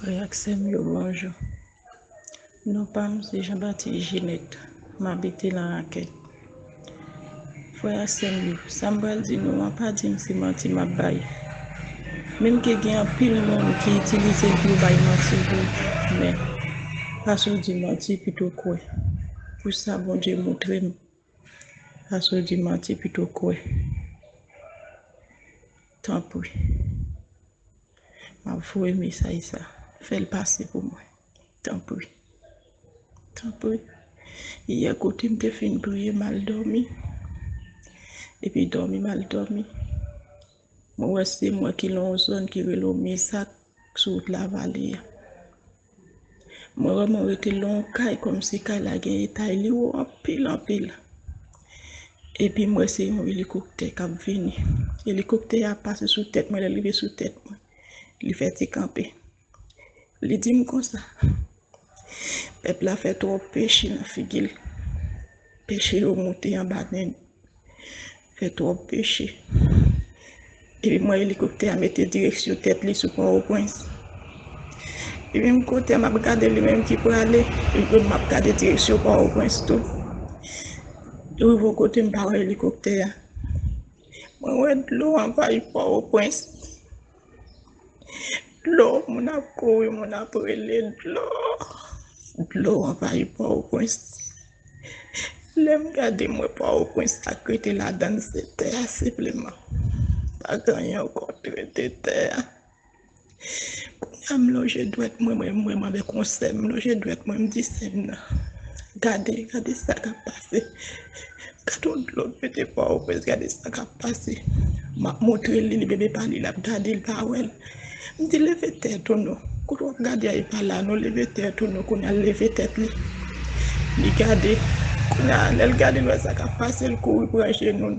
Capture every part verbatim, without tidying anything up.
Frè ak sè m yo, bonjou. Non pa m se Jean Baptiste Ginette. M abite nan Rakèt. Frè ak sè m yo, sa m pral di nou an, pa di m se manti m ap bay. Menm ke gen anpil moun ki itilize l pou yo bay manti tou, men pase w di manti pito kwè. Pou sa Bondye montre m, pase w di manti pito kwè. Tanpri. M ap voye mesaj sa. Fè l pase pou mwen. Tanpri. Tanpri. Yè kote m te fin priye, m al dòmi. Epi dòmi m al dòmi. Mwen wè se mwen ki nan yon zòn ki rele Omesak sou wout Lavale a. Mwen wè mwen rete nan yon kay kòmsi kay la gen etay, li wo anpil, anpil. Epi mwen se yon elikoptè k ap vini. Elikoptè a pase sou tèt mwen, lè l rive sou tèt mwen, li fè ti kanpe. Li di m konsa, pèp la fè twòp peche nan figi l. Peche yo moute anba nen l. Fè twòp peche. Epi mwen elikoptè a mete direksyon tèt li sou Pòtoprens. Epi m kote a m ap gade li menm ki prale, epi m ap gade direksyon Pòtoprens tou. Rive yon kote m pa wè elikoptè a. Mwen wè dlo anvayi Pòtoprens. Dlo, moun ap kouri, moun ap rele dlo. Dlo anvayi Pòtoprens. Lè m gade mwen Pòtoprens sa k rete ladan l se tè a senpleman. Pa gen anyen ankò, t rete tè a. Kounye a m lonje dwèt mwen, mwen, mwen, mwen avèk yon sè m, m lonje dwèt mwen, m di sè m nan, gade, gade sa k ap pase. Gade yon dlo k pete Pòtoprens, gade sa k ap pase. M ap montre li, li bebe pa li, l ap gade, l pa wè l. M di leve tèt ou non. Kote w ap gade a, e pa la non, leve tèt ou non. Kounye a l leve tèt li. Li gade. Kounye a lè l gade, l wè sa k ap pase, l kouri pran jenou l.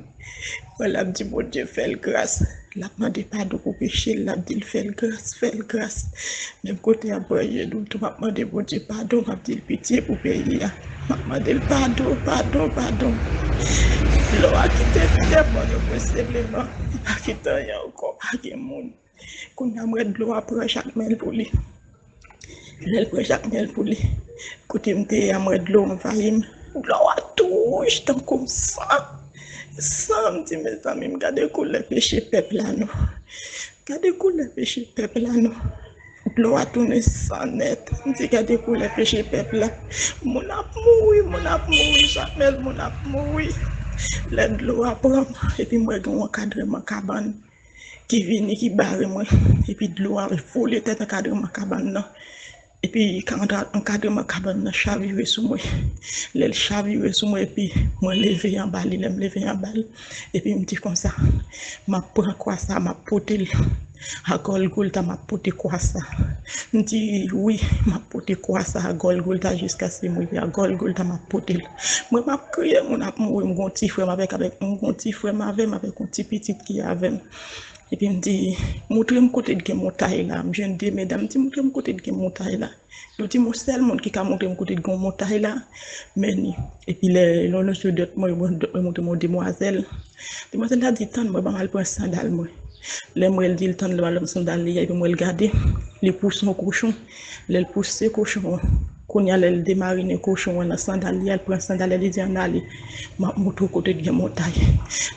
Mwen l ap di Bondye fè l gras. L ap mande padon pou peche l, l ap di l fè l gras, fè l gras. Menm kote a pran jenou l tou, m ap mande Bondye padon, m ap di l pitye pou peyi a. M ap mande l padon, padon, padon. Dlo a kite tè Pòtoprens senpleman. Li pa kite anyen ankò, pa gen moun. Kounye a m wè dlo a pran Jakmèl pou li. Lè l pran Jakmèl pou li, kote m te ye a, m wè dlo anvayi m. Dlo a tou wouj tankou san. San, m di mezanmi, m gade koulè peche pèp la non. Gade koulè peche pèp la non. Dlo a tounen san nèt. M di gade koulè peche pèp la. Moun ap mouri, moun ap mouri, Jakmèl, moun ap mouri. Lè dlo a pran m, epi m wè gen yon ankadreman kabann ki vini, ki bare mwen, epi dlo a vole tèt ankadreman kabann nan. Epi ka-, ankadreman kabann nan chavire sou mwen. Lè l chavire sou mwen, epi mwen leve anba li, lè m leve anba l, epi m di konsa, m ap pran kwa sa, m ap pote l a Gòlgota, m ap pote kwa sa. M di, wi, m ap pote kwa sa a Gòlgota jiskaske m rive a Gòlgota, m ap pote l. Mwen, m ap kriye, moun ap mouri, m gon ti frè m avèk, avèk, m gon ti frè m avè m, avèk yon ti pitit ki avè m. Epi m di, montre m kote t gen montay la. M jwenn de medam, m di, montre m kote t gen montay la. Yo di m yon sèl moun ki ka montre m kote t gen yon montay la, men ni. Epi lè, lè yon sou dòt mwen, dòt mwen montre m yon demwazèl. Demwazèl la di, tann mwen, ban m al pran sandal mwen. Lè m wè l di l tann l, ban l sandal li a, epi m wè l gade, li pouse yon kochon. Lè l pouse kochon an, kounye a lè l demarinen kochon an nan sandal li a, l pran sandal li, li di, ann ale, m ap montre w kote k gen montay.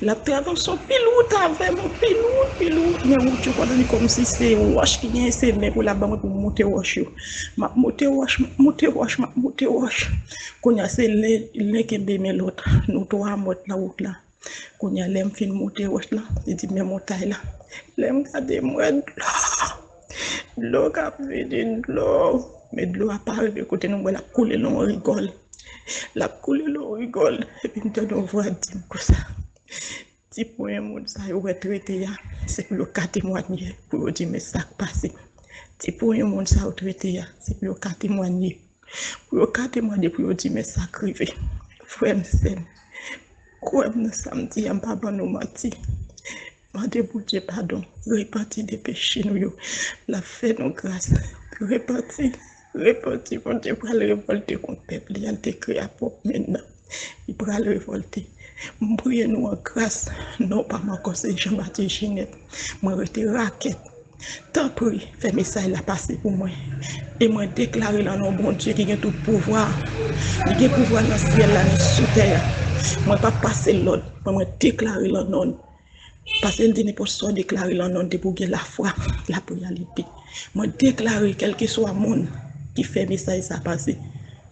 L ap travèse yon pil wout avè m, yon pil wout, pil wout, men wout yo konn li kòmsi se wòch ki genyen, se men pou l ap ban mwen pou m monte wòch yo. M ap monte wòch, m ap monte wòch, m ap monte wòch. Kounye a se len, len kenbe men lòt, nou twa mòt nan wout la. Kounye a lè m fin monte wòch la, li di men montay la. Lè m gade m wè dlo. Dlo k ap vini, dlo. Men dlo a pa rive kote nou, m wè l ap koule nan yon rigòl. L ap koule nan yon rigòl. Epi m tande yon vwa di m konsa. Ti ponyen moun sa yo wè t rete a, se pou yo ka temwanye, pou yo di men sa k pase. Ti ponyen moun sa yo t rete a, se pou yo ka temwanye. Pou yo ka temwanye, pou yo di men sa k rive. Frè m, sè m, kwè m nan sa m di a, m pa ban nou manti. Mande Bondye padon, repanti de peche nou yo. L ap fè nou gras. Repanti, repanti, Bondye pral revòlte kont pèp li a, l te kreye a pwòp men l nan. Li pral revòlte. M priye nou an gras, non pa m ankò se Jean Baptiste Ginette. Mwen rete Rakèt. Tanpri, fè mesaj la pase pou mwen. E mwen deklare lan non Bondye ki gen tout pouvwa. Li gen pouvwa nan syèl la, ni sou tè a. Mwen p ap pase lòd. Mwen, mwen deklare lan non. Paske l di nenpòt sa w deklare lan non, depi w gen lafwa, l ap reyalite. Mwen deklare, kèlkeswa moun ki fè mesaj sa pase,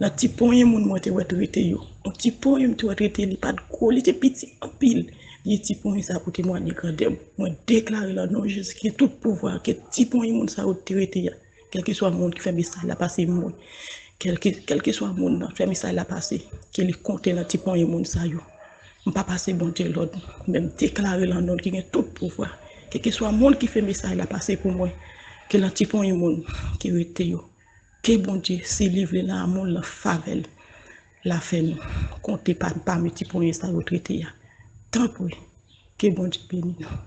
nan ti ponyen moun mwen te wè t rete yo. Yon ti ponyen m te wè t rete, li pa t gwo, li te piti anpil. Li ti ponyen sa pou temwanye grandè m. Mwen deklare lan non Jezi ki tout pouvwa, ke ti ponyen moun sa yo te rete a. Kèlkeswa moun ki fè mesaj la pase mwen. Kèlke, kèlkeswa moun nan fè mesaj la pase, ke li konte nan ti ponyen moun sa yo. M pa pase Bondye lòd, men m deklare lan non ki gen tout pouvwa. Kèlkeswa moun ki fè mesaj la pase pou mwen, ke lan ti ponyen moun ki rete yo. Ke Bondye, si li vle, lan amou l, lan favè l, la fè nou konte pa, pami ti ponyen sa yo t rete a. Tanpri, ke Bondye beni nou.